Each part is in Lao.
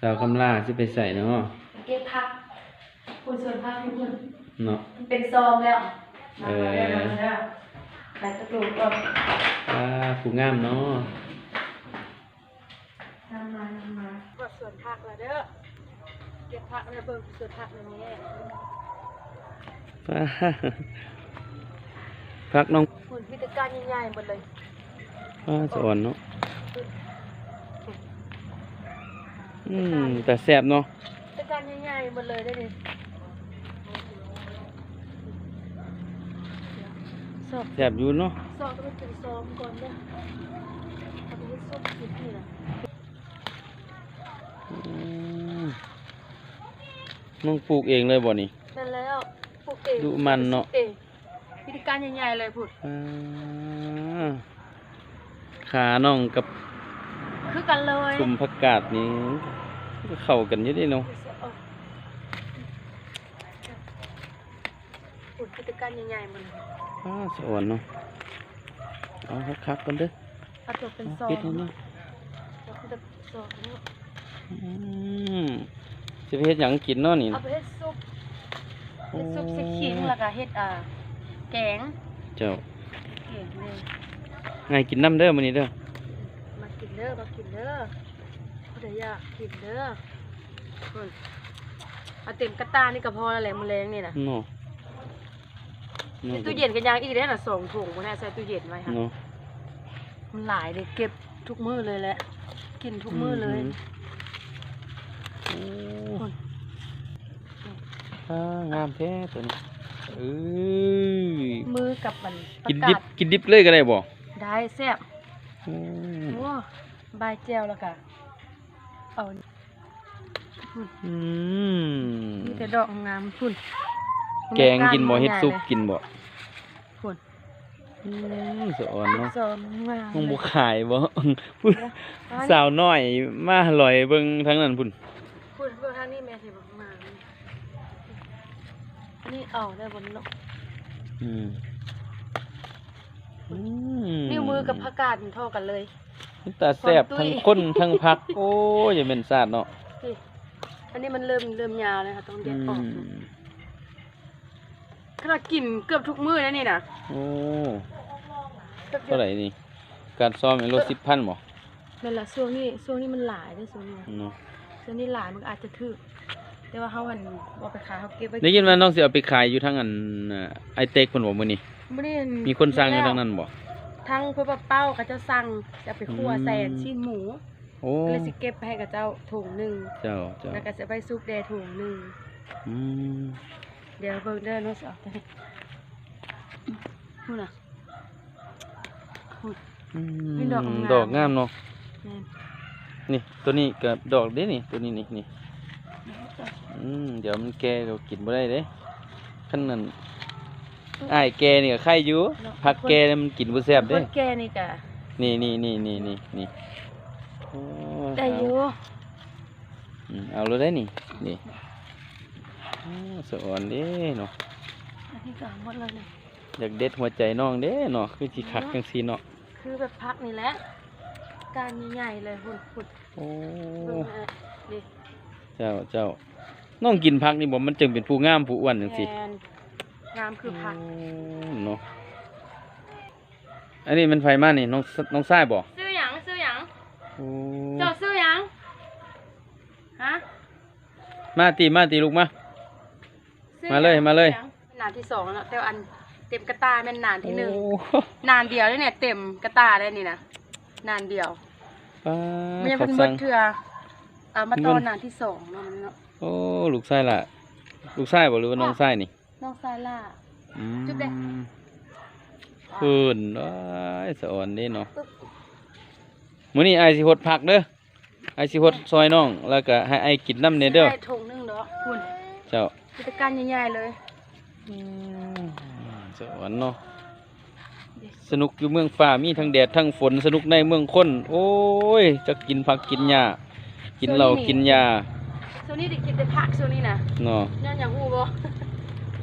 ສາວຄຳຫຼ້າຊິໄປໃສເນາະ? ເກັບຜັກ ພຸ້ນສວນຜັກຢູ່ພຸ້ນເນາະ ມັນເປັນຊອມແລ້ວ. ເອີ ມາແລ້ວ ມາແລ້ວ ໄປປະຕູກ່ອນ. ອ່າ ຜູ້ງາມເນາະ ງາມມາ ງາມມາ. ຮອດສວນຜັກແລ້ວເດີ ເກັບຜັກແລ້ວ ເບິ່ງສວນຜັກແມ່. ຜັກນ້ອງ ພຸ້ນ ມີແຕ່ກ້ານໃຫຍ່ໆໝົດເລີຍ. ອ້າ ສະອອນເນາະ. ອືມ ຕາແຊບເນາະ ແຕ່ກ້ານໃຫຍ່ໆໝົດເລີຍເດ້ນີ້. ຊອກ ແຊບຢູ່ເນາະ ຊອກໃຫ້ມັນເປັນຊອມກ່ອນເດີ ເອົາໄປເຮັດຊຸບກິນນີ້ນະ. ອືມ ນ້ອງປູກເອງເລີຍບໍ່ນີ້? ແມ່ນແລ້ວ ປູກເອງ ດຸໝັ່ນເນາະ ເອງ. ມີແຕ່ກ້ານໃຫຍ່ໆເລີຍພຸ້ນ. ອ່າ ຂານ້ອງກັບ ຄືກັນເລີຍ ຊຸມຜັກກາດນີ້ກໍເຂົ້າກັນຢູ່ເດ້ເນາະ. ພຸ້ນ ມີແຕ່ກ້ານໃຫຍ່ໆໝົດເລີຍ. ອ້າ ສະອອນເນາະ ເອົາຄັກໆກ່ອນເດີ. ເອົາຕົວເປັນຊອມ ປິດໃຫ້ແນ່. ອືມ ຊິໄປເຮັດຫຍັງກິນເນາະນີ້? ເອົາໄປເຮັດຊຸບ ເຮັດຊຸບໃສ່ຂີງ ແລ້ວກະເຮັດ ອ່າ ແກງ. ເຈົ້າ ແກງເລີຍ. ໃຫ້ກິນນຳເດີມື້ນີ້ເດີ ມາກິນເດີ ມາກິນເດີ ຜູ້ໃດຢາກກິນເດີ. ພຸ້ນ ເອົາເຕັມກະຕ່ານີ້ກະພໍແລ້ວແຫຼະ ມື້ແລງນີ້ນະເນາະ. ໃນຕູ້ເຢັນກະຍັງອີກເດ້ນະ ສອງຖົງພຸ້ນນະ ໃສ່ຕູ້ເຢັນໄວ້ຫັ້ນເນາະ. ມັນຫຼາຍເດ້ ເກັບທຸກມື້ເລີຍແຫຼະ ກິນທຸກມື້ເລີຍ. ອືມ ໂອ້ ພຸ້ນ ອ່າ ງາມແທ້ໂຕນີ້. ເອີຍ ມືກັບອັນ ກິນດິບ ປະກາດ ກິນດິບເລີຍກະໄດ້ບໍ່? ໄດ້ ແຊບ. ໂອ້ ໂອ້ ບາຍແຈ່ວແລ້ວກະເອົາ ອືມ ມີແຕ່ດອກງາມພຸ້ນ. ແກງກິນບໍ່? ເຮັດຊຸບກິນບໍ່? ພຸ້ນ ອືມ ສະອອນເນາະ ນ້ອງບໍ່ຂາຍບໍ່? ສາວນ້ອຍມາຫຼອຍເບິ່ງທາງນັ້ນພຸ້ນ. ພຸ້ນ ເບິ່ງທາງນີ້ແມ່ ເຫັນບັກໝາກນີ້ ອັນນີ້ເອົາໄດ້ບໍ່ເນາະ? ອືມ ອືມ ນິ້ວມືກັບຜັກກາດເທົ່າກັນເລີຍ. ມັນຕາແຊບ ຄວາມຕຸ້ຍ ທັງຄົນທັງຜັກ. ໂອ້ຍ ຢ່າແມ່ນຊາດເນາະ. ນີ້ ອັນນີ້ມັນເລີ່ມ ເລີ່ມຍາວແລ້ວ ເຮົາຕ້ອງເດັດອອກ. ອືມ ຂະໜາດກິນເກືອບທຸກມື້ແລ້ວນີ້ນະ. ໂອ້ ເທົ່າໃດນີ້? ການຊອມໃນໂລ ເອີ ສິບພັນບໍ່? ແມ່ນລະ ຊ່ວງນີ້ ຊ່ວງນີ້ມັນຫຼາຍເດ້ ຊ່ວງນີ້ເນາະ ຊ່ວງນີ້ຫຼາຍ ມັນກະອາດຈະຖືກ ແຕ່ວ່າເຮົາຫັ້ນບໍ່ໄປຂາຍ ເຮົາເກັບໄວ້. ໄດ້ຍິນວ່ານ້ອງຊິເອົາໄປຂາຍຢູ່ທາງອັນ ເອີ ໄອເຕັກພຸ້ນບໍ່ມື້ນີ້? ມື້ນີ້ມີຄົນສັ່ງຢູ່ທາງນັ້ນບໍ່? ທາງເພິ່ນວ່າເປົ້າ ເຂົາເຈົ້າສັ່ງ ຊິເອົາໄປຂົ້ວ ອືມ ໃສ່ຊີ້ນໝູ. ໂອ້ ກະເລີຍຊິເກັບໃຫ້ເຂົາເຈົ້າຖົງໜຶ່ງ. ເຈົ້າ ເຈົ້າ ແລ້ວກະຊິໄປຊຸບແດ່ຖົງໜຶ່ງ. ອືມ ດຽວເບິ່ງເດີເນາະ ຊິເອົາໂຕນີ້ ພຸ້ນນະ. ອືມ ມີດອກງາມໆ ດອກງາມເນາະ. ແມ່ນ ນີ້ ໂຕນີ້ກະດອກເດ້ນີ້ ໂຕນີ້ນີ້ ນີ້. ອືມ ດຽວມັນແກ່ ດຽວກິນບໍ່ໄດ້ເດ້. ຄັນນັ້ນ ອືມ ອ້າຍແກ່ນີ້ກະໄຄຢູ່ ເນາະ ຜັກແກ່ມັນກິນບໍ່ແຊບເດ້. ຄົນແກ່ນີ້ກະ ນີ້ໆໆໆ ໂອ້ ໄດ້ຢູ່. ອືມ ເອົາໂລດໄດ໋ນີ້ ນີ້. ໂອ້ ສະອອນເດ້ເນາະ ອັນນີ້ກະໝົດແລ້ວນີ້. ຢາກເດັດຫົວໃຈນ້ອງເດ້ເນາະ ຄືຊິຄັກຈັ່ງຊີ້ເນາະ. ຄືແບບຜັກນີ້ແຫຼະ ກ້ານໃຫຍ່ໆເລີຍ ພຸ້ນໆ. ໂອ້ ເບິ່ງແນ່ ນີ້. ເຈົ້າ ເຈົ້າ ນ້ອງກິນຜັກນີ້ບໍ່ ມັນຈຶ່ງເປັນຜູ້ງາມຜູ້ອ້ວນຈັ່ງຊີ້. ແມ່ນ ງາມຄືຜັກ ໂອ້ ເນາະ. ອັນນີ້ແມ່ນໃຜມານີ້? ນ້ອງ ນ້ອງຊາຍບໍ່? ຊື່ຫຍັງ? ຊື່ຫຍັງ? ໂອ້ ເຈົ້າຊື່ຫຍັງ? ຮະ? ມາຕິ ມາຕິ ລູກມາ. ມາເລີຍ ມາເລີຍ. ນານທີສອງແລ້ວເນາະ ແຕ່ວ່າອັນເຕັມກະຕ່າແມ່ນນານທີໜຶ່ງ. ໂອ້ ນານດຽວເດ້ນີ້ ເຕັມກະຕ່າໄດ້ນີ້ນະ ນານດຽວ. ປ້າ ມັນຍັງບໍ່ໝົດເທື່ອ. ເອົາມາຕໍ່ນານທີສອງເນາະ ເນາະ. ໂອ້ ລູກຊາຍຫຼ້າ ລູກຊາຍບໍ່ ຫຼືວ່ານ້ອງຊາຍນີ້? ນ້ອງຊາຍຫຼ້າ. ອືມ ຈຸບເດ້ ເພິ່ນ ໂອ້ຍ ສະອອນເດ້ເນາະ. ມື້ນີ້ອ້າຍຊິຫົດຜັກເດີ ອ້າຍຊິຫົດຊ່ອຍນ້ອງ ແລ້ວກະໃຫ້ອ້າຍກິນນຳແດ່ເດີ. ໃຫ້ຖົງໜຶ່ງເນາະ ພຸ້ນ. ເຈົ້າ ມີແຕ່ກ້ານໃຫຍ່ໆເລີຍ. ອືມ ສະອອນເນາະ. ສະໜຸກຢູ່ເມືອງຟ້າ ມີທັງແດດທັງຝົນ ສະໜຸກໃນເມືອງຄົນ. ໂອ້ຍ ຈັກກິນຜັກກິນຫຍ້າ ກິນເຫຼົ້າກິນຢາ. ຊ່ວງນີ້ໄດ້ກິນແຕ່ຜັກຊ່ວງນີ້ນະ ເນາະ. ຍ້ອນຫຍັງຮູ້ບໍ່?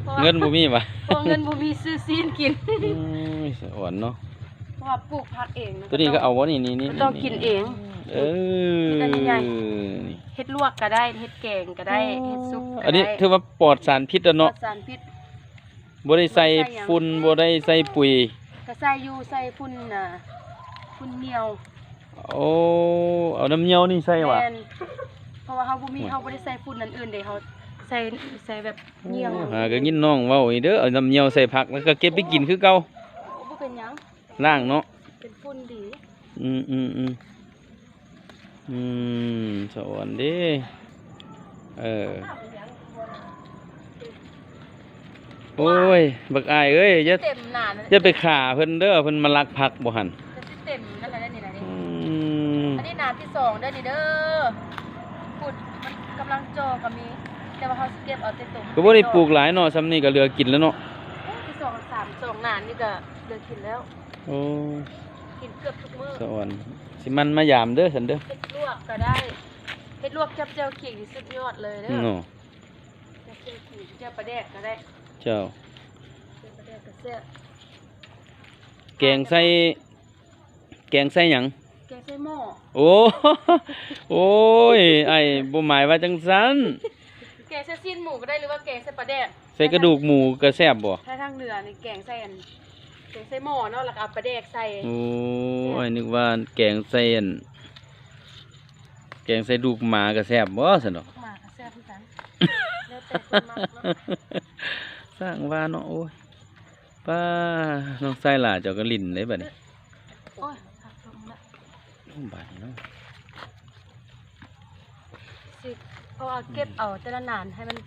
ເພາະວ່າເງິນບໍ່ມີຫວາ? ເພາະວ່າເງິນບໍ່ມີຊື້ຊີ້ນກິນ. ໂອ້ຍ ສະອອນເນາະ. ເພາະວ່າປູກຜັກເອງ ໂຕນີ້ກະເອົາບໍ່ນີ້? ນີ້ໆ ຕ້ອງກິນເອງ. ເອີ ມີແຕ່ໃຫຍ່ໆ ນີ້. ເຮັດລວກກໍໄດ້ ເຮັດແກງກໍໄດ້ ເຮັດຊຸບກໍໄດ້ ອັນນີ້ຖືວ່າປອດສານພິດແລ້ວເນາະ ປອດສານພິດ ບໍ່ໄດ້ໃສ່ຝຸ່ນ ບໍ່ໄດ້ໃສ່ປຸຍ ກໍໃສ່ຢູ່ ໃສ່ຝຸ່ນນະ ຝຸ່ນຍ່ຽວ ໂອ້ ເອົານ້ຳຍ່ຽວນີ້ໃສ່ຫວາ ແມ່ນ ເພາະວ່າເຮົາບໍ່ມີ ໂອ້ຍ ເຮົາບໍ່ໄດ້ໃສ່ຝຸ່ນອັນອື່ນເດ້ ເຮົາໃສ່ ໃສ່ແບບຍ່ຽວ ຫາກໍຍິນນ້ອງເວົ້ານີ້ເດີ ເອົານ້ຳຍ່ຽວໃສ່ຜັກ ແລ້ວກໍເກັບໄປກິນຄືເກົ່າ ບໍ່ເປັນຫຍັງ ລ້າງເນາະ ເປັນຝຸ່ນດີ ອືມໆໆ ອືມ ສະອອນເດ້ ເອີ ໂອ້ຍ ບັກອ້າຍເອີຍ ຢ່າ ເຕັມໜ້າ ຢ່າໄປຂ້າເພິ່ນເດີ ເພິ່ນມາລັກຜັກບໍ່ຫັ້ນ ກໍຊິເຕັມນັ້ນແຫຼະນີ້ນະນີ້ ອືມ ອັນນີ້ໜ້າທີສອງເດີນີ້ເດີ ພຸ້ນມັນກຳລັງຈໍ່ກໍມີ ແຕ່ວ່າເຮົາຊິເກັບເອົາແຕ່ຕົວມັນ ກໍບໍ່ໄດ້ປູກຫຼາຍເນາະ ສ່ຳນີ້ກໍເຫຼືອກິນແລ້ວເນາະ ໂອ້ຍ ສອງ ສາມ ສອງໜ້ານີ້ກໍເຫຼືອກິນແລ້ວ ໂອ້ ກິນເກືອບທຸກມື້ ສະອອນ ຊິໝັ່ນມາຢາມເດີຊັ້ນເດີ ເຮັດລວກກໍໄດ້ ເຮັດລວກກັບແຈ່ວຂີງນີ້ສຸດຍອດເລີຍເດີ ເນາະ ແຈ່ວຂີງ ແຈ່ວປາແດກກໍໄດ້ ເຈົ້າ ແຈ່ວປາແດກກໍແຊບ ແກງໃສ່ ແກງໃສ່ຫຍັງ ແກງໃສ່ໝໍ້ ໂອ້ ໂອ້ຍ ອ້າຍບໍ່ໝາຍວ່າຈັ່ງຊັ້ນ ແກງໃສ່ຊີ້ນໝູກໍໄດ້ ຫຼືວ່າແກງໃສ່ປາແດກ ໃສ່ກະດູກໝູກໍແຊບບໍ່ ທາງເໜືອນີ້ແກງໃສ່ອັນ ແກງໃສ່ໝໍ້ເນາະ ແລ້ວກໍເອົາປາແດກໃສ່ ໂອ້ຍ ແຊບ ນຶກວ່າແກງໃສ່ອັນ ແກງໃສ່ດູກໝາກໍແຊບບໍ່ຊັ້ນດອກ ໝາກໍແຊບຄືກັນ ແລ້ວແຕ່ຄົນມັກເນາະ ຊ່າງວ່າເນາະ ໂອ້ຍ ປ້າ ນ້ອງຊາຍຫຼ້າເຈົ້າກໍຫຼິ້ນເດ້ບັດນີ້ ໂອ້ຍ ພັກລົງລະ ໂອ້ ບາດນີ້ເນາະ ຊິ ເພາະວ່າເກັບເອົາແຕ່ລະໜານ ໃຫ້ມັນ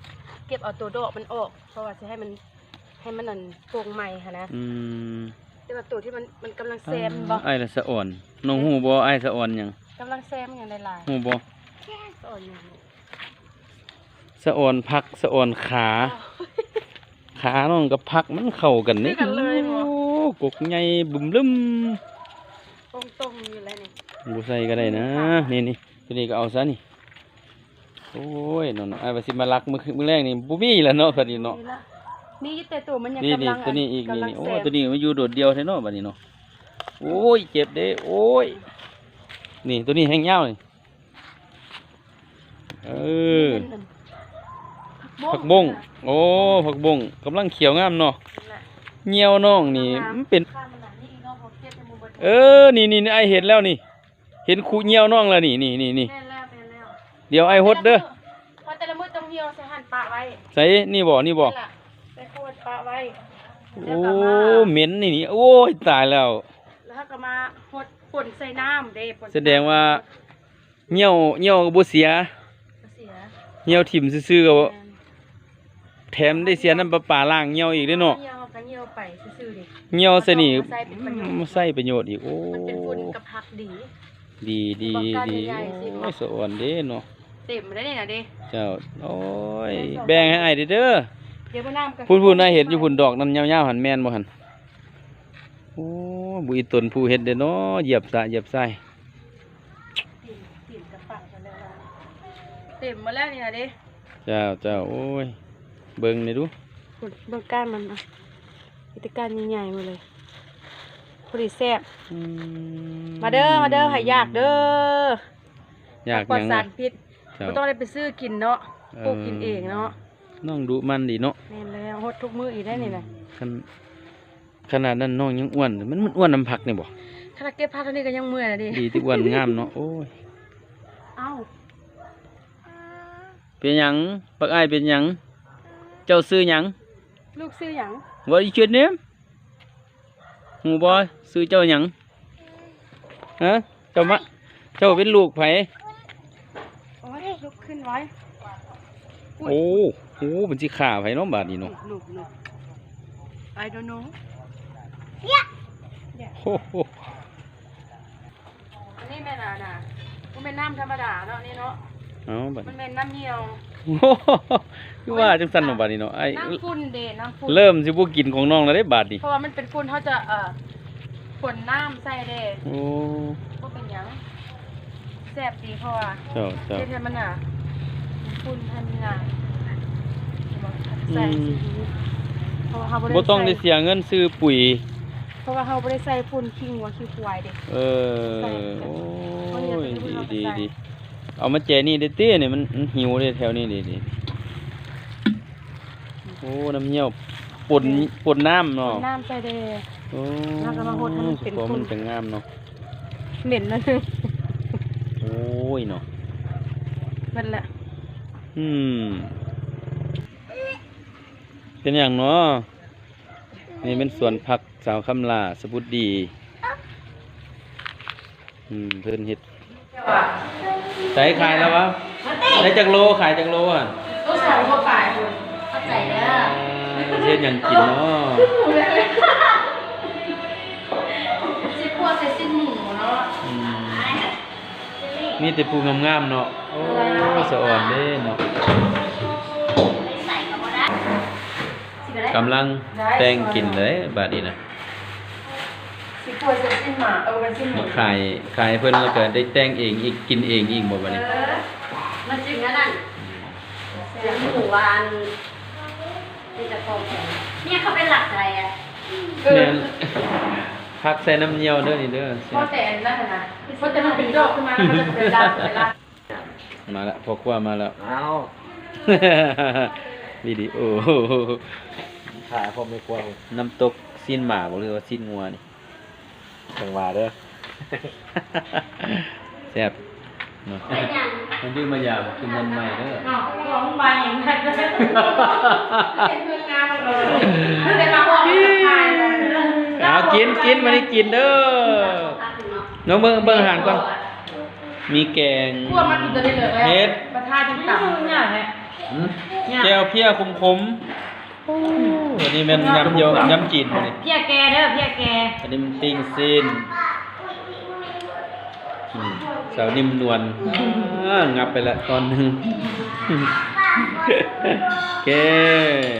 ເກັບເອົາໂຕດອກມັນອອກ ເພາະວ່າຊິໃຫ້ມັນ ໃຫ້ມັນອັນໂປ່ງໃໝ່ຫັ້ນນະ ອືມ ແຕ່ວ່າໂຕທີ່ມັນ ມັນກຳລັງແຊມ ອ່າ ບໍ່ ອ້າຍລະສະອອນ ນ້ອງຮູ້ບໍ່ ອ້າຍສະອອນຫຍັງ ກຳລັງແຊມຫຍັງຫຼາຍໆ ຮູ້ບໍ່ ສະອອນຫຍັງ ສະອອນຜັກ ສະອອນຂາ ອໍ ຂານ້ອງກັບຜັກມັນເຂົ້າກັນເດ້ ຄືກັນເລີຍບໍ່ ໂອ້ ກົກໃຫຍ່ບຶມລຶ້ມ ຕົງໆຢູ່ແລ້ວນີ້ ບໍ່ໃສ່ກໍໄດ້ນະ ນີ້ໆ ໂຕນີ້ກໍເອົາຊະນີ້ ໂອ້ຍ ນ້ອງ ອ້າຍວ່າຊິມາລັກມື້ ມື້ແລງນີ້ ບໍ່ມີລະເນາະ ບັດນີ້ເນາະ ມີລະ ມີຢູ່ແຕ່ໂຕມັນຍັງ ນີ້ ກຳລັງ ນີ້ ໂຕນີ້ອີກ ນີ້ ກຳລັງ ນີ້ ໂອ້ ແຊມ ໂຕນີ້ມັນຢູ່ໂດດດ່ຽວແທ້ເນາະ ບັດນີ້ເນາະ ໂອ້ຍ ເຈັບເດ້ ໂອ້ຍ ນີ້ ໂຕນີ້ແຮງຍາວນີ້ ເອີ ແມ່ນອັນ ຜັກບົ້ງ ຜັກບົ້ງ ໂອ້ ຜັກບົ້ງກຳລັງຂຽວງາມເນາະ ນັ້ນແຫຼະ ຍ່ຽວນ້ອງນີ້ ງາມ ມັນເປັນ ຂ້າມມັນນະ ນີ້ອີກເນາະ ເຮົາເກັບໃຫ້ໝູ່ເບິດ ເອີ ນີ້ໆ ອ້າຍເຫັນແລ້ວນີ້ ເຫັນຄຸຍ່ຽວນ້ອງແລ້ວນີ້ ນີ້ໆໆ ແມ່ນແລ້ວ ແມ່ນແລ້ວ ດຽວອ້າຍຫົດເດີ ເພາະແຕ່ລະມື້ຕ້ອງຫ່ຽວໃສ່ຫັ້ນປະໄວ້ ໃສ່ນີ້ບໍ່ ນີ້ບໍ່ ນີ້ລະ ໃສ່ຂວດປະໄວ້ ໂອ້ ແລ້ວກໍມາ ເໝັນນີ້ນີ້ ໂອ້ຍ ຕາຍແລ້ວ ແລ້ວເຮົາກໍມາຫົດ ປົນໃສ່ນ້ຳເດ້ ປົນໃສ່ນ້ຳ ສະແດງວ່າ ຍ່ຽວ ຍ່ຽວກໍບໍ່ເສຍ ບໍ່ເສຍ ຍ່ຽວຖິ້ມຊື່ໆກໍ ແມ່ນ ແຖມໄດ້ເສຍນ້ຳປະປາລ້າງຍ່ຽວອີກເດ້ເນາະ ຍ່ຽວກໍຍ່ຽວໄປຊື່ໆເດ້ ຍ່ຽວໃສ່ນີ້ ເອົາມາໃຊ້ເປັນປະໂຫຍດ ອືມ ໃຊ້ປະໂຫຍດອີກ ໂອ້ ມັນເປັນຝຸ່ນກັບຜັກດີ ດີ ດີ ດີ ໂອ້ຍ ສະອອນເດ້ເນາະ ເຕັມແລ້ວນີ້ນະເດ້ ເຈົ້າ ໂອ້ຍ ແບ່ງໃຫ້ອ້າຍເດີ ດຽວບໍ່ນ້ຳກໍ ພຸ້ນໆ ອ້າຍເຫັນຢູ່ພຸ້ນ ດອກນັ້ນຍາວໆຫັ້ນ ແມ່ນບໍ່ຫັ້ນ ໂອ້ ບໍ່ອີ່ຕົນຜູ້ເຮັດເດ້ເນາະ ຢຽບສະຢຽບຊາຍ ຕີນ ຕີນກະປັງກັນແລ້ວ ເຕັມໝົດແລ້ວນີ້ນະເດ້ ເຈົ້າ ເຈົ້າ ໂອ້ຍ ເບິ່ງນີ້ດູ ພຸ້ນ ເບິ່ງກ້ານມັນນະ ມີແຕ່ກ້ານໃຫຍ່ໆໝົດເລີຍ ພໍດີແຊບ ອືມ ມາເດີ ມາເດີ ໃຜຢາກເດີ ຢາກຫຍັງ ປອດສານພິດ ເຈົ້າ ບໍ່ຕ້ອງໄດ້ໄປຊື້ກິນເນາະ ເອີ ປູກກິນເອງເນາະ ນ້ອງດຸໝັ່ນດີເນາະ ແມ່ນແລ້ວ ຫົດທຸກມື້ອີກໄດ໋ນີ້ນະ ອືມ ຄັນ ຂະໜາດນັ້ນນ້ອງຍັງອ້ວນ ມັນ ມັນອ້ວນນຳຜັກນີ້ບໍ່ ຂະໜາດເກັບຜັກເທົ່ານີ້ກໍຍັງເມື່ອຍແລ້ວເດ້ ດີທີ່ອ້ວນງາມເນາະ ໂອ້ຍ ເອົ້າ ເປັນຫຍັງ ບັກອ້າຍເປັນຫຍັງ ເຈົ້າຊື່ຫຍັງ ລູກຊື່ຫຍັງ What is your name ຮູ້ບໍ່ ຊື່ເຈົ້າຫຍັງ ຮະ ເຈົ້າມາ ເຈົ້າເປັນລູກໃຜ ໂອ້ຍ ລຸກຂຶ້ນໄວ ໂອ້ ໂອ້ ມັນຊິຂ້າໃຜເນາະບາດນີ້ເນາະ I don't know ໂອ້ໂຫ ອັນນີ້ແມ່ນ ອັນນ່າ ບໍ່ແມ່ນນ້ຳທຳມະດາເນາະ ນີ້ເນາະ ເອົ້າ ບັດ ມັນແມ່ນນ້ຳຍ່ຽວ ຄືວ່າຈັ່ງຊັ້ນເນາະ ບາດນີ້ເນາະ ອ້າຍ ນ້ຳຝຸ່ນເດ້ ນ້ຳຝຸ່ນ ເລີ່ມຊິບໍ່ກິນຂອງນ້ອງແລ້ວເດ້ບາດນີ້ ເພາະວ່າມັນເປັນຝຸ່ນ ເຮົາຈະ ເອີ ຄົນນ້ຳໃສ່ເດ້ ໂອ້ ບໍ່ເປັນຫຍັງ ແຊບດີ ເພາະວ່າ ເຈົ້າ ເຈົ້າ ເຮັດໃຫ້ມັນໜາ ຝຸ່ນໃຫ້ມັນໜາ ອືມ ໃສ່ ເພາະວ່າເຮົາບໍ່ໄດ້ ບໍ່ຕ້ອງໄດ້ເສຍເງິນຊື້ປຸຍ ເພາະວ່າເຮົາບໍ່ໄດ້ໃສ່ຝຸ່ນຂີ້ງົວຂີ້ຄວາຍເດ້ ເອີ ໃສ່ ໂອ້ຍ ດີ ດີ ດີ ເອົາມາແຈນີ້ເດ້ຕິ ນີ້ມັນ ມັນຫິວເດ້ແຖວນີ້ເດ້. ໂອ້ ນ້ຳເຫຍວປົນ ປົນນ້ຳເນາະ ປົນນ້ຳໃສ່ເດ້. ໂອ້ ແລ້ວກໍມາຫົດໃຫ້ມັນເປັນຝຸ່ນ ມັນຈັ່ງງາມເນາະ ເໝັນໜ້ອຍໜຶ່ງ. ໂອ້ຍເນາະ ເໝັນລະ ອືມ ເປັນຫຍັງເນາະ? ນີ້ແມ່ນສວນຜັກສາວຄຳຫຼ້າ ສະບຸດດີ. ອືມ ເພິ່ນເຮັດ ໃສຂາຍແລ້ວວະ? ໄດ້ຈັກໂລ? ຂາຍຈັກໂລຫັ້ນ? ໂລສອງໂລປາຍພຸ້ນ. ຂອບໃຈເດີ. ເຮັດຫຍັງກິນເນາະ? ຊິຂົ້ວໃສ່ຊີ້ນໝູເນາະ. ອືມ ມີແຕ່ຜູ້ງາມໆເນາະ. ໂອ້ ສະອອນເດ້ເນາະ. ກຳລັງແຕ່ງກິນເລີຍບາດນີ້ນະ. ຊິຂົ້ວໃສ່ຊີ້ນໝາ ເອີ ເປັນຊີ້ນໝູ ມາຂາຍ ຂາຍໃຫ້ເພິ່ນ ແລ້ວກໍໄດ້ແຕ່ງເອງອີກ ກິນເອງອີກບໍ່ບາດນີ້? ເອີ ມາຈິ້ມອັນນັ້ນ ອືມ ຊີ້ນໝູວ່າອັນ ນີ້ຈະຂອງແພງ ເມຍເຂົາໄປລັກໃສອະ? ເອີ ແມ່ນ ຜັກໃສ່ນ້ຳເຫຍວເດີນີ້ເດີ. ພໍແຕ່ອັນນັ້ນນະ ພໍແຕ່ມັນເປັນດອກຂຶ້ນມາ ແລ້ວມັນຈະໄປລັກ ໄປລັກ. ມາລະ ພໍ່ຄົວມາແລ້ວ. ອ້າວ ວິດີໂອ ຂ້າພໍ່ແມ່ຄົວ ນ້ຳຕົກຊີ້ນໝາບໍ່ ຫຼືວ່າຊີ້ນງົວນີ້? ຈັ່ງວ່າເດີ ແຊບເນາະ. ມັນຈື່ມາຢາມກິນເຮືອນໃໝ່ເດີ. ເອົາກິນ ກິນ ມານີ້ກິນເດີ. ເບິ່ງ ເບິ່ງ ເບິ່ງອາຫານກ່ອນ. ມີແກງ ເຫັດ ປະທານຕຳ ຫືມ ແຈ່ວເພຍຂົມໆ. ໂອ້ ອັນນີ້ແມ່ນຍຳ ຍຳຈີນນີ້ ເພຍແກ່ເດີ ເພຍແກ່. ອັນນີ້ມັນປີ້ງຊີ້ນ ອືມ ສາວນິ້ມນວນ. ອາ ງັບໄປລະຕອນໜຶ່ງ. ໂອເຄ.